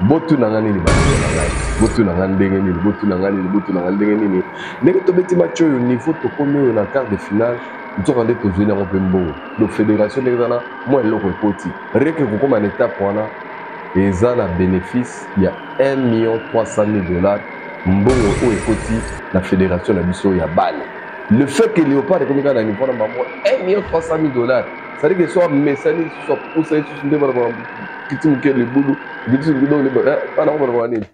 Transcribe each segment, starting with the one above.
Botuna nga nini bandeko na ngai, botuna nga ndenge nini, botuna nga nini, botuna nga ndenge nini, ndenge tobeti match oyo, niveau tokomi oyo na quart de finale, nzoka nde tozweli yango mpe mbongo. Donc fédération ndenge eza na mwa eloko ekoti, rien que kokóma na étape wana eza na bénéfice ya 1 million 300 000 dollars, mbongo oyo ekoti na fédération na biso ya bale. Le fait que Léopard ekomi kaka na niveau na bango 1 million 300 000 dollars, c'est-à-dire que so amesani lisusu, apusa lisusu nde bana kiti moke libulu bana ngo bana nini,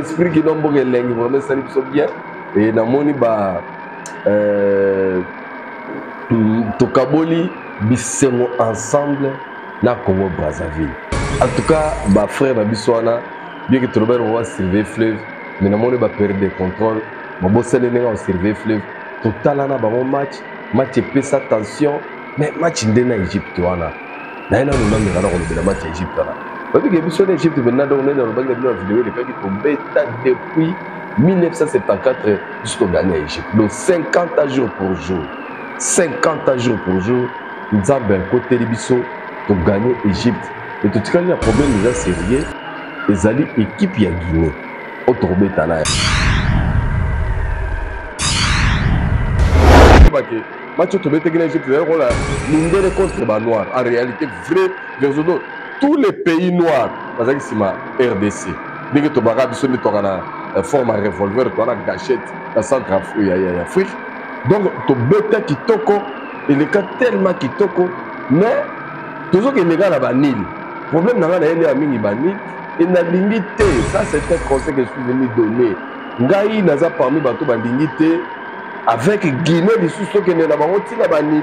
esprit kino mboka elengi vraiment esali biso bien. E namoni ba tokaboli bisengo ensemble na Congo Brazzaville. En tout cas bafrère na biso wana, bien que tolobaki bango basurveille fleuve, mais namoni baperde de contrôle, babosani ndenge basurveille fleuve. Totala na bango match, match epesa tension, mais match nde na Egypte wana, naye nanu nameka na kolobela match ya Egypte wana. Babike biso na Egypte maintenant, donc nde nalobaki na bino na video elekaki, tobeta depuis 1974, biso togagner ya Egypte, donc 50 jours pour jour, 50 jours pour jour, Nzambe akoteli biso, togagner Egypte. Et totikali na problème eza sérieux, ezali équipe ya Guinée oyo tokobeta na bake. Match oyo tobetaki na Egypte ezali kola mindele contre banoir. En réalité, vrai version, donc tous les pays noirs bazalaki nsima RDC. Ndenge tobaka biso nde toka na forme ya revolver, toa na gachette na centre ya Afrique. Donc tobeta kitoko, eleka tellement kitoko, mais tozokende kaka na banile. Problème na ngai nayeli ya mingi banile e nalingi te. Ça, c'est un conseil que je suis venu donner. Ngai naza parmi bato balingi te avec Guinée lisusu tokende na bango ntina banile,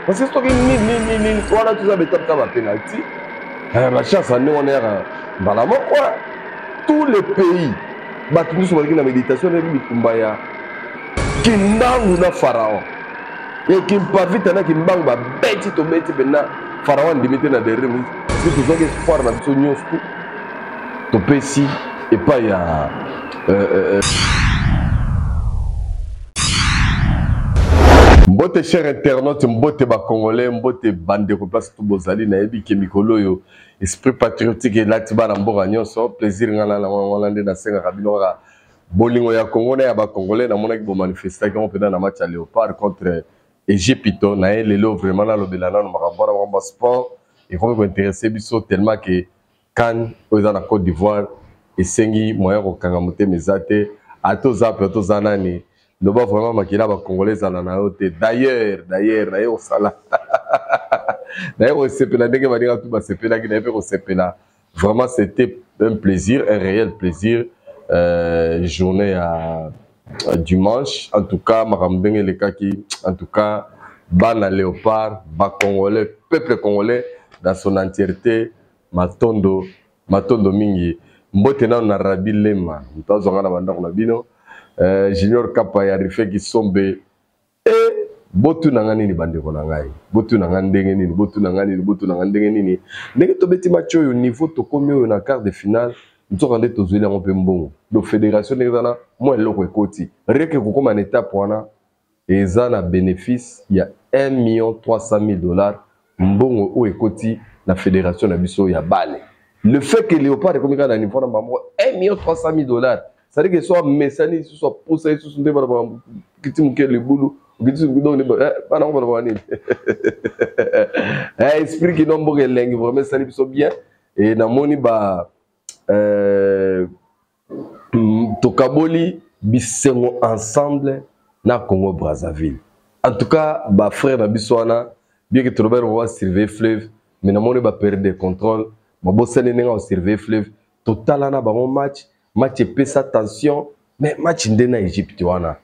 parce que soki nini nini wana, toza betaka bapenalty, bachance ya ndenge wana yaka mbala moko. Tous les pays, bato nyonso bazalaki na méditation ndenge bitumba ya Kimbangu na Pharaon e Kimpavita na Kimbangu babeti, tobeti mpenza, Pharaon andimi te na dernier minute, parce que tozwaki espoir na biso nyonso tu topesi epai ya Mbote cher internaute, mbote bacongolais, mbote bandeko place to bozali. Nayebi ke mikolo oyo esprit patriotique elati bana mboka nyonso. Plaisir nga na wana nde nasengaka bino kaka bolingo ya Congo na ya bacongolais. Namonaki bomanifestaki yango mpenza na match ya Léopard contre Egypte. Na ye lelo vraiment nalobela nano makambo wana, makambo ya sport ekomi kointéresser biso tellement ke CAN oyo eza na Côte d'Ivoire esengi moyen kokanga motema eza te. Ata oza mpe ata oza nani, loba vraiment makila bacongolais ezala na yo te. D'ailleurs naye kosala, naye kosepela ndenge baninga tu basepelaki, naye mpe kosepela. Vraiment, c'était un plaisir, un réel plaisir, journée ya dimanche. En tout cas makambo ndenge elekaki, en tout cas bana Léopard, bacongolais, peuple congolais dans son entièreté, matondo, matondo mingi. Mbote nano na Rabi Lema, moto azwanga na bandako na bino, Junior Kapa ya Rife Kisombe. E botuna nga nini bandeko na ngai, botuna nga ndenge nini, botuna nga nini, botuna nga ndenge nini, ndenge tobeti match oyo, niveau tokomi oyo na quart de finale, nzoka nde tozweli yango mpe mbongo. Donc fédération ndenge eza na mwa eloko ekoti, rien que kokóma na étape wana eza na bénéfice ya 1 million 300 000 dollars, mbongo oyo ekoti na fédération na biso ya bale. Le fait que Léopard ekomi kaka na niveau na bango 1 million 300 000 dollars, c'est-à-dire que so amesani lisusu, apusa lisusu nde bana kiti moke libulu bana ngo bana nini, esprit kino mboka elengi vraiment esali biso bien. E namoni ba tokaboli bisengo ensemble na Congo Brazzaville. En tout cas bafrère na biso wana, bien que tolobaki bango basurveille fleuve, mais namoni baperde de contrôle, babosani ndenge basurveille fleuve. Totala na bango match, match epesa tension, mais match nde na Egypte wana,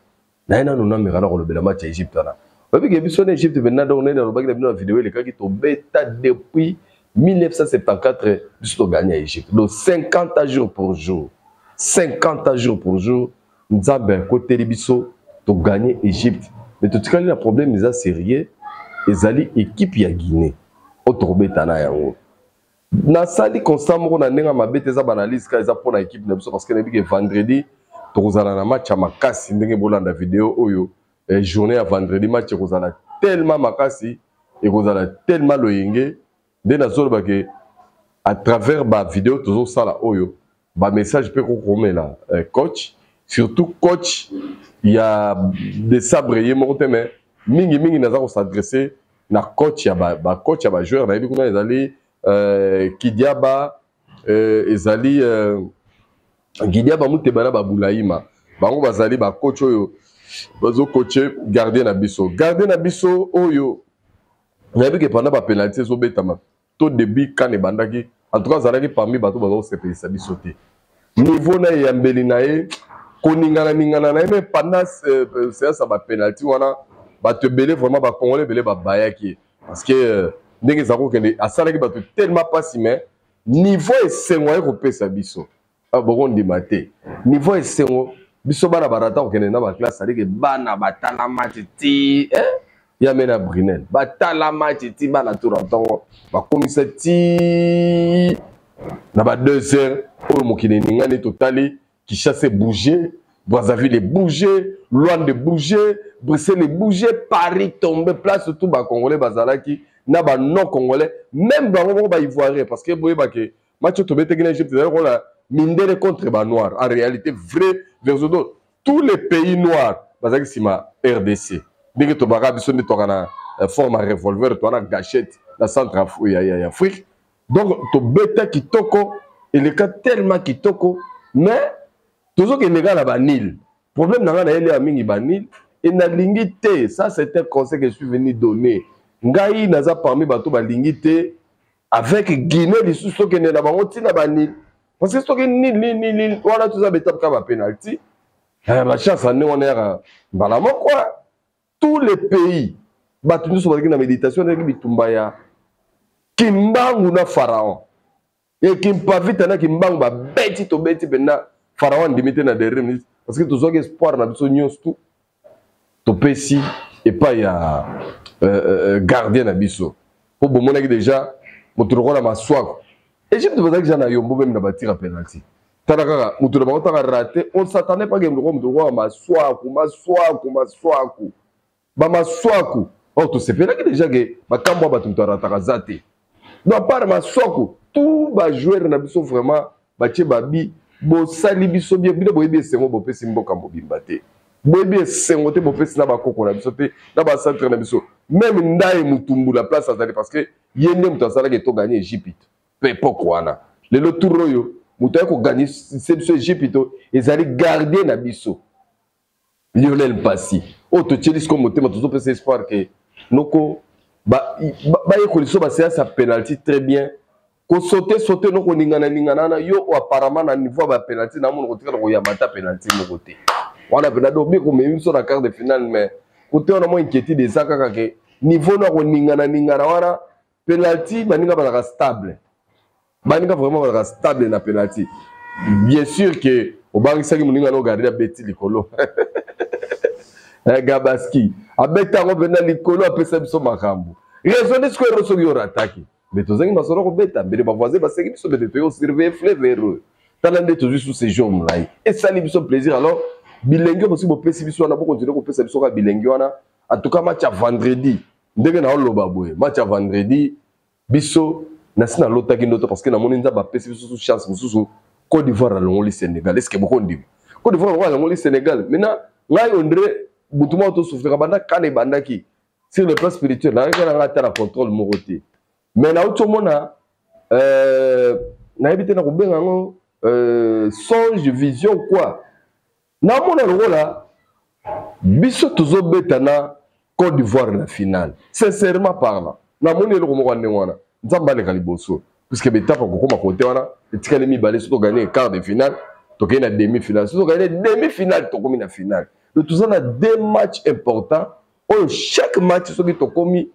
naye nanu nameka na kolobela match ya Egypte wana. Babike biso na Egypte maintenant, donc nde nalobaki na bino na video elekaki, tobeta depuis 1974, biso togagner ya Egypte, donc 50 jours pour jour, 50 jours pour jour, Nzambe akoteli biso, togagner Egypte. Mais totikali na problème eza sérieux, ezali équipe ya Guinée oyo tokobeta na yango. Nasali constat moko na ndenge ya mabe te, eza baanalyse kaka, eza mpona équipe na biso, parce que nayebi ke vendredi tokozala na match ya makasi. Ndenge bolanda video oyo, journée ya vendredi match ekozala tellement makasi, ekozala tellement loyenge. Nde nazoloba ke À travers ba vidéo tozosala oyo, ba message mpe kokomela coach, surtout coach ya de sabre ye moko te, mais mingimingi naza kos'adresser na coach ya bacoach ya bajoueur. Nayebi kuna ezali Kidiaba, ezali Kidiaba Muteba na Babulayima. Bango bazali bacoach oyo bazocoacher gardien na biso. Gardien na biso oyo, nayebi ke pendant bapenalty ezobetama to début kan ebandaki, en tout cas azalaki parmi bato baza kosepelisa biso te. Niveau na eyambeli na ye, koningana-ningana na ye, mais pendant séance ya bapenalty wana, bato ebele vraiment, bacongolais ebele babayaki ye, parce que ndenge eza kokende, asalaki bato tellement mpasi. Mais niveau esengo aye kopesa biso, bokondima te. Niveau esengo biso bana barata kokende na baclasse, alike bana batala match ti, eh? Ya me na Brunel batala match ti bana tour ntongo bakomisa ti na ba 2 heures oyo mokili eningani. Totali Kinshasa ebouge, Brazzaville ebouge, Luanda ebouge, Bruxelles ebouge, Paris tombe, place tout bacongolais bazalaki na banon congolais, même bango moko baivoirien, parce que boyebake match oyo tobetaki na Egypte ezali kola mindele contre banoir. En réalité, vrai version, donc tous les pays noirs bazalaki nsima RDC. Ndenge tobaka biso nde toka na forme ya revolver, toa na gachette na centre ya Afrique. Donc tobeta kitoko, eleka tellement kitoko, mais tozokende kaka na banil. Problème na ngai, nayeli ya mingi banil e nalingi te. Ça, c'est un conseil que je suis venu donner. Ngai naza parmi bato balingi te avec Guinée lisusu tokende na bango ntina banil, parce que soki nil nil nil nil wana, toza beta kaka bapenalty, bachance ane wana yaka mbala moko. Tous les pays, bato nyonso bazalaki na méditation, ezalaki bitumba ya Kimbangu na Pharaon e Kimpavita na Kimbangu. Babeti, tobeti mpenza, Pharaon andimi te na dernière minute, parce que tozwaki espoir na biso nyonso tu topesi epai ya gardien na biso, mpo bomonaki déjà moto lokola Maswako. Egypte bazalaki déjà na yombo, même na batira penalty. Tala kaka moto na bango taka raté. On s'attendait pas ke moto lokola Maswaku, Maswaku, Maswaku, bamaswaku oyo tosepelaki déjà ke bakambo ya bato, moto arataka aza te. Donc à part Maswaku, tout bajoueur na biso vraiment batie babi. Bosali biso bien. Bino boyebi esengo bopesi mboka mobimba te, boyebi esengo te bopesi na bakoko na biso te, na bacentre na biso. Même Ndaye Mutumbula, place azali, parce que ye nde moto asalaki togagner Egypte mpe époque wana. Lelo tour oyo, moto aye kogagner se biso Egypte ezali gardien na biso Lionel Mpasi, oyo totieli sikoyo motema. Tozopesa espoir ke noko bayekoli so baséance ya penalty très bien, kosote sote no koningana ningana wana. Yo apparemment na niveau ya bapenalty, namona kotikala koyamba ata penalty moko te wana mpena. Do bi komemi biso na quart de finale, mais kote wana mwa inquiétude eza kaka ke niveau no ya koningana ningana wana. Penalty, baninga bazalaka stable, baninga vraiment bazalaka stable na penalty. Bien sûr ke obangisaki moninga no gardien, abeti likolo. Gabaski abeti yango mpenza likolo, apesa biso makambo. Raisonne sikoyo, ero soki orataki, mais tozangi masolo kobeta mbele, bavoisin baseki biso mbele, toyei kosurveiller fleuve ero. Tala nde tozwi sous séjour molai, esali biso plaisir. Alors bilenge bosi bopesi biso wana, bokontinue kopesa biso kaka bilenge wana. En tout cas, match ya vendredi, ndenge naoloba boye, match ya vendredi, biso nasi nalotaki ndoto, parce que namoni Nzambe apesi biso chance mosusu. Côte d'Ivoire alongoli Sénégal. Est ce que bokondima Côte d'Ivoire alongoli, alongoli Sénégal? Maintenant ngai ondre butu moko tosouffraka banda kana ebandaki. Sur le plan spirituel, nayaki nanga ata na contrôle moko te, mais nauti omona, nayebi te na kobenga yango songe, vision, quoi. Namona lokola biso tozobeta na Côte d'Ivoire na finale. Sincèrement parlant, namoni eloko moko ya ndenge wana. Nzambe aleka liboso, puisque betapa kokóma kote wana etikali mibale. So togagner quart de finale, tokei na demi finale. So togagner demi finale, tokomi na finale. Donc toza na deux matchs importants oyo chaque match soki tokomi,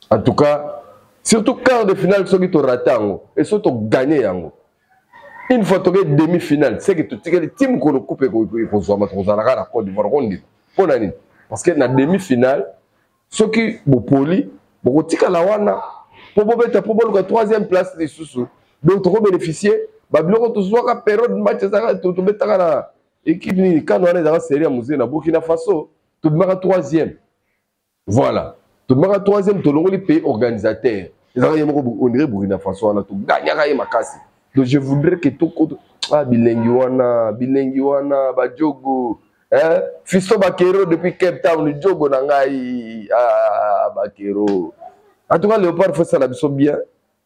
en tout cas surtout quart de finale, soki torater yango e soki togagner yango une fois, tokei demi finale, c'est que totikali ti mokolo coupe ekozwama, tokozala kaka na Côte d'Ivoire. Kondima mpo na nini? Parce que na demi finale, soki bopoli, bokotikala wana mpo bobeta mpo boluka troisième place lisusu. Donc tokobénéficie babiloko tozwaka période match ezaka tobetaka na équipe nini kano wana, ezalaka série ya musée na Burkina Faso, tobimaka troisième. Voilà, tobimaka troisième, tolongoli pays organisateur. Ezalaka ye moko, on dirait Burkina Faso wana toganyaka ye makasi. Donc je voudrais que toko, ah, bilengi wana, bilengi wana, bajogo, eh? Fisto Bakero depuis Cape Town, jogo na ngai, ah, Bakero. En tout cas, Léopard, faut ça la biso bien.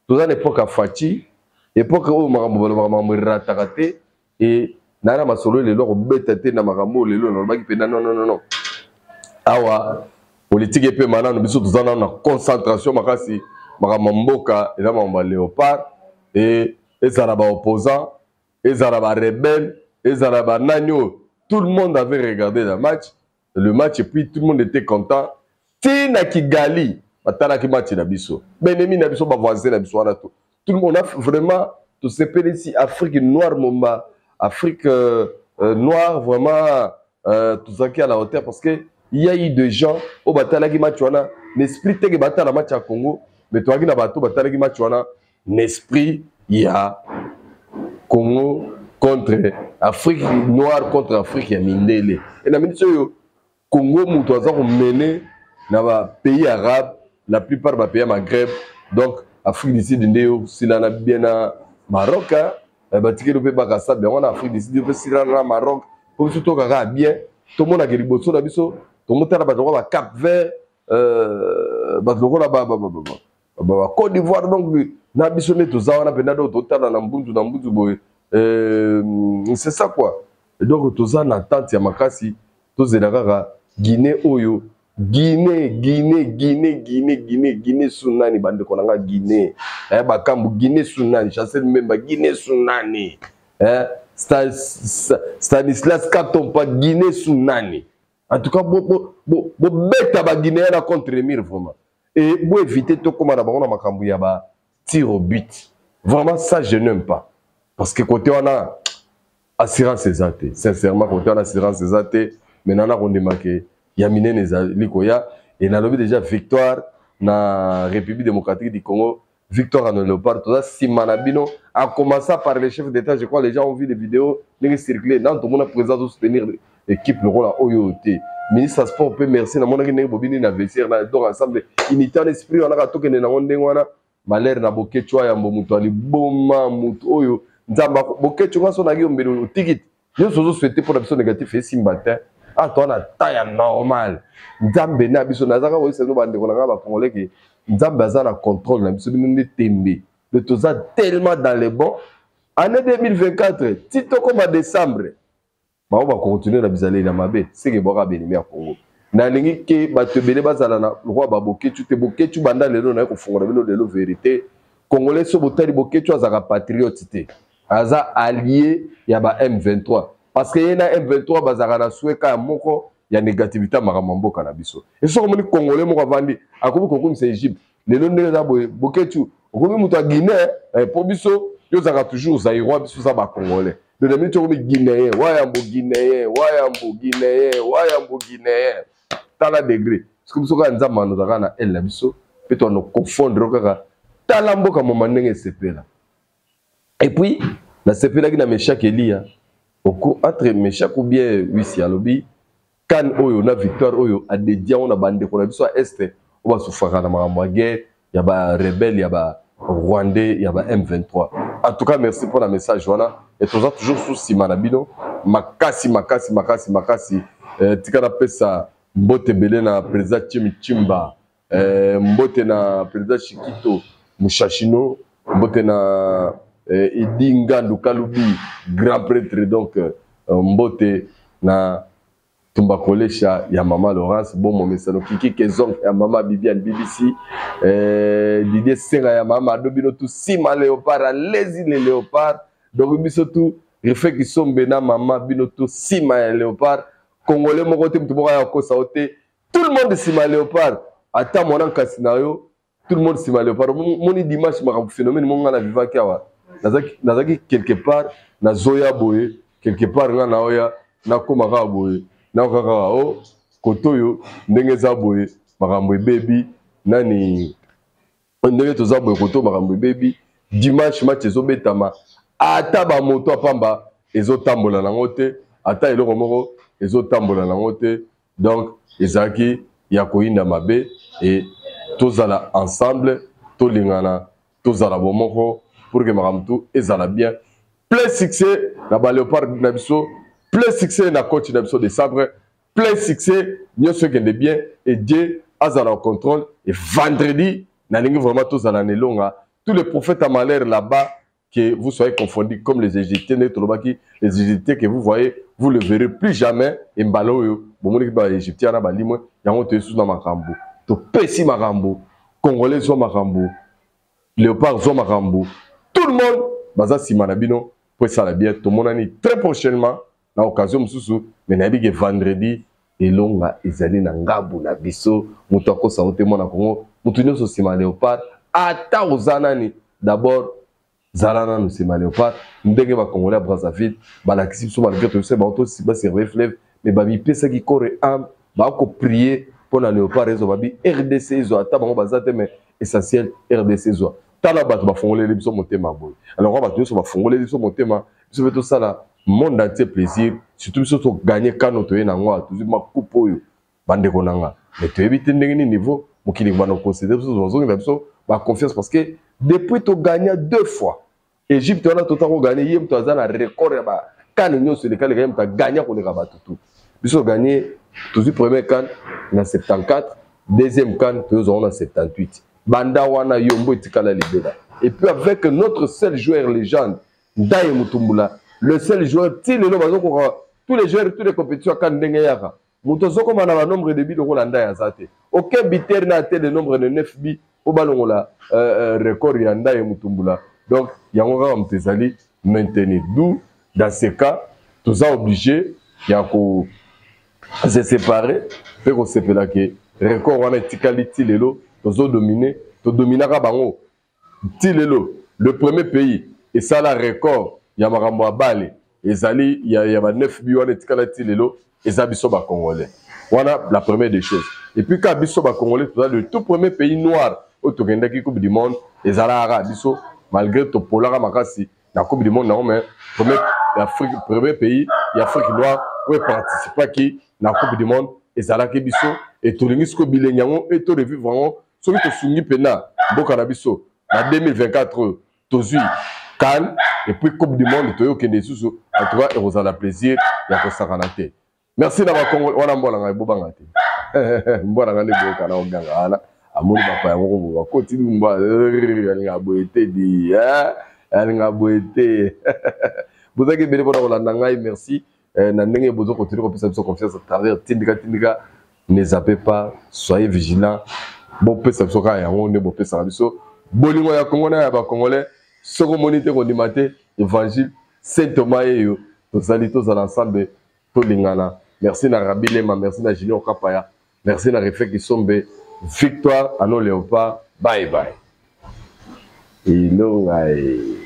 Toza na époque ya Fatshi, époque oyo makambo balobaka, makambo erataka te. E naa na masolo lelo akobeta te na makambo oyo lelo nalobaki mpenza. Non, non, non, non, awa politike epema nano. Biso toza nano na concentration makasi. Makambo ya mboka eza makambo ya Léopard. E ezala baopposant, ezala barebelle, ezala banani oyo, tout le monde avait regardé le match, le match, et puis tout le monde était content. Ti na Kigali batalaki match na biso, baennemi na biso, bavoisin na biso wana, tout le monde a vraiment tosepelisi Afrique noire momba, Afrique noire vraiment, tozalaki à la hauteur, parce que il y a eu des gens oyo batalaki match wana na esprit teke batala match ya Congo, mais toyaki na bato batalaki match wana na esprit ya Congo contre Afrique noire, contre Afrique ya mindele. E na miniti oyo, Congo moto aza komene na bapays arabe, la plupart bapays ya Maghreb. Donc Afrique du Sud nde osilana bien na Maroc, batikeli mpe bakasabe yango na Afrique du Sud mpe silana na Maroc, mpo biso tokaka bien, tomonaka liboso na biso, tomotala bato lokola bacap Vert, bato lokola Côte d'Ivoire. Donc na biso nde toza wana mpenza, donc totala na mbunzu na mbunzu boye, c'est ça quoi. Donc toza na attente ya makasi, tozela kaka Guinée oyo, Guinée, Guinée, Guinée, Guinée, Guinée, Guinée sunani. Bandeko na nga, Guinée, eh, bakambu, Guinée sunani, Chancel Mbemba, Guinée sunani, eh, Stanislas Katompa, Guinée sunani. En tout cas, bobeta baguinéen na contre mur vraiment, et boéviter tokóma na bango na makambo ya ba tir au but. Vraiment, ça je n'aime pas, parce que côté wana assurance eza te. Sincèrement, côté wana assurance eza te. Maintenant nakondima ke ya minene ezali koya. E nalobi déjà victoire na République démocratique du Congo, victoire à nos Léopard. Toza nsima na bino, à commencer par le chef d'État. Je crois les gens ont vu des vidéos ndenge circulé nano, tomona président azosoutenir équipe lokola oyo te. Ministre ya sport mpe merci, namonaki ndenge bobini na vestiaire na. Donc ensemble, unité en esprit wana kaka, tokende nango ndenge wana. Malere na Boketshu ayambo, moto aliboma, moto oyo Nzambe. Boketshu nga so naki yo mbele otiki te, nyonso ozosouhaiter mpona biso négatif esimba te. Ah, toa na ta ya normal. Nzambe na biso, nazaka koyebisa bino, bandeko na ngai bacongolais, ke Nzambe aza na contrôle na biso. Bino nde tembe le, toza tellement dans le bon. Année 2024 ti tokóma décembre, bango bakontinue na bizaleli ya mabe, seke bwaka benemi ya Congo. Nalingi ke bato ebele bazala na roi baBoketshu te. Boketshu, banda lelo naye kofungola bino lelo vérité congolais. So botali Boketshu, azalaka patriote te, aza allié ya ba M23, parce que ye na M23 bazalaka na sweka ya moko ya négativité ya makambo ya mboka na biso. E soki omoni congolais moko avandi, akomi kokomisa Égypte lelo ndenge eza boye, Boketshu okomi moto ya Guinée, mpo biso yo ozalaka toujours Zaïrois, biso oza bacongolais. Donc na miniti okomi Guinéen, wayambo Guinéen, wayambo Guinéen, wayambo Guinéen. Tala degré, parce que biso kaka Nzambe wana ozalaka na ele na biso mpe toano confondre kaka. Tala mboka moma ndenge esepela. Et puis nasepelaki na Meshak Elia oko entre Meshak ou bien Wisi, alobi CAN oyo na victoire oyo adédié yango na bandeko na biso ya Est oyo basufraka na makambo ya guerre ya barebelle, ya barwandais, ya ba M23. En tout cas, merci mpona message wana. E toza toujours sous nsima na bino makasi, makasi, makasi, makasi. Tika napesa mbote ebele na président Chimi Chimba, mbote na président Shikito Mushashino, mbote na Edi Ngandu Kalubi, grand prêtre. Donc mbote na Tumba Kolesha ya mama Laurence Bomomesano, Kiki Kezong ya mama Bibiane BBC, Didier Senga ya mama Ado. Bino tu nsima Léopard, allez-y les Léopards. Donc biso tu Refe Kisombe na mama, bino tu nsima ya Léopard. Congolais moko te, moto moko aya kokosa yo te. Tout le monde nsima ya Léopard, ata mwana nkasi na yo, tout le monde nsima ya Léopard. Moni dimanche makambo phénomène mo nga na vivaki awa, nazalaki quelque part, nazoya boye quelque part, nga naoya, nakóma kaka boye, nayoka kaka o kote oyo ndenge eza boye, makambo ebebi nani, ndenge toza boye kote oyo makambo ebebi. Dimanche match ezobetama, ata bamoto apamba ezotambola nango te, ata eloko moko ezotambola nango te. Donc ezalaki ya koyinda mabe. E tozala ensemble. Tolingana, tozala bomoko pour que makambo tout ezala bien. Plein succès na ba Léopard na biso, plein succès na coach na biso de sabre, plein succès, nyonso ekende bien et Dieu azala au contrôle. Et vendredi, nalingi vraiment tozala na elonga. Tous les prophètes à malheur là-bas, que vous soyez confondus comme les Égyptiens, les Tolobaki, les Égyptiens que vous voyez, vous ne le verrez plus jamais. Et mbala oyo, bomoni ba Égyptiens na balimwe, yango to yesu na makambo. To pesi makambo, Congolais zo makambo, Léopard zo makambo. Tout le monde baza sima na bino po esala bien. Tomonani très prochainement na occasion mosusu, mais nayebi ke vendredi elonga ezali na ngambu na biso. Moto akosa yo te, mwana Congo, moto nyonso nsima Léopard, ata oza nani, d'abord zala nanu nsima Léopard. Ndenge Bacongolais ya Brazzaville balakisi biso, malgré toyebisa bango basurveille fleuve, mais bamipesaki corps et âme, bakoprier mpo na Léopard ezwa. Babi RDC ezwa, ata bango baza te, mais essentiel RDC ezwa. Tala bato bafongoleli biso motema boye. Alors bato nyonso bafongoleli biso motema, biso mpe tosala monde entier plaisir. Surtout biso toganye kano, toye nango, tozwi makupe oyo, bandeko na nga. Mais toyebi te ndenge nini niveau mokili bana koconsidere biso, bazongela biso baconfiance, parce que depuis togagna deux fois Égypte wana, tota koganye, ye moto aza na record ya bakane nyonso elekaleka, ye moto aganya koleka bato tu. Biso toganye, tozwi premier CAN na 74, deuxième CAN tozwango na 78. Banda wana yombo etikala libela. Et puis avec notre seul joueur légende, Ndaye Mutumbula, le seul joueur ti lelo bazokoka, tous les joueurs, toutes les compétitions aka ndenge yaka, moto azokoma na banombre de buts lokola Ndaye aza te. Aucun buteur na te le nombre de 9 buts mpo balongola record ya Ndaye Mutumbula. Donc yango kaka moto ezali maintenir. D'où dans ce cas toza obligé ya ko se séparer mpe kosepela ke record wana etikali ti lelo. Tozodomine, todominaka bango ti lelo. Le premier pays esala record ya makambo ya bale ezali ya ba 9 buts wana etikala ti lelo, eza biso Bacongolais. Wana la première des choses. Et puis ka biso Bacongolais toza le tout premier pays noir oyo tokendaki Coupe du monde. Ezalaka kaka biso, malgré topolaka makasi na Coupe du monde nango, mais premier, Afrique, premier pays ya Afrique noire oyo eparticipaki na Coupe du monde ezalaki biso. E tolingi sikoyo bilenge yango e to revivre yango. Soki tosungi mpena mboka na biso na 2024 oyo, tozwi CAN et puis Coupe du monde, toyokende lisusu. En tout cas ekozala plaisir ya kosakana te. Merci na Bakongo wana. Mbwana ngai, bobanga te, mbwana ngai nde boyoka na oganga wana, amoni bapaya moko boye bakoti mbwa, alingaka boye te, di alingaka boye te. Bozalaki ebele mpona kolanda ngai. Merci na ndenge bozo continuer kopesa biso confiance à travers Tindika Tindika. Ne zappez pas, soyez vigilant. Bopesa biso kaka yango nde bopesaka biso bolingo ya Kongo na ya Bacongolais. Soki omoni te, kondima te, évangile Saint Thomas yeyo. Tozali, tozala ensemble, tolingana. Merci na Rabi Lema, merci na Junior Kapaya, merci na Refe Kisombe. Victoire à nos Léopards. Bye bye, ilonga e.